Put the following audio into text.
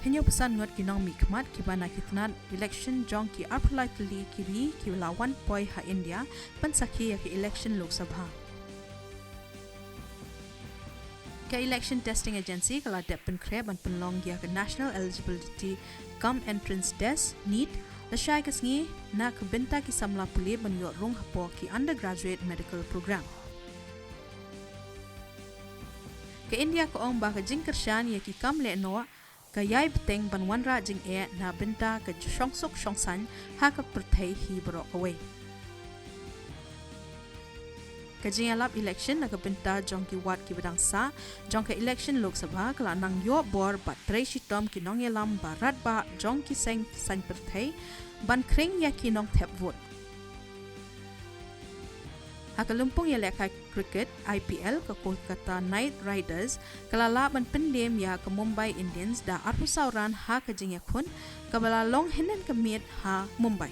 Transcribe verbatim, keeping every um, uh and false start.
Hynñiewphew san ngut ki nongmihkhmat kiba na ki tnat election jong ki arphew lai tylli ki ri kiba la wan poi ha India ban sakhi ïa ka election Lok Sabha. Ka Election Testing Agency ka la dep pynkhreh ban pynlong ïa ka National Eligibility cum Entrance Test, NEET, lashai ka sngi na ka bynta ki samla pule ban ïoh rung hapoh ki undergraduate medical program. Ka India ka ong ba ka jingkyrshan ïa ki kam lehnoh ka ïai bteng ban wanrah jingeh na bynta ka shongsuk shongsaiñ ha ka pyrthei hi baroh kawei. Ka jingïalap election na ka bynta jong ki ward kiba dang sah jong ka election Lok Sabha ka la nang ïoh bor bad trei shitom ki nongïalam ba radbah jong ki seng saiñ pyrthei ban khring ïa ki nongthep vote. Ha ka lympung ïalehkai cricket I P L, ka Kolkata Knight Riders ka la lah ban pyndem ïa ka Mumbai Indians da arphew saw run ha ka jingïakhun kaba la long hynnin ka miet ha Mumbai.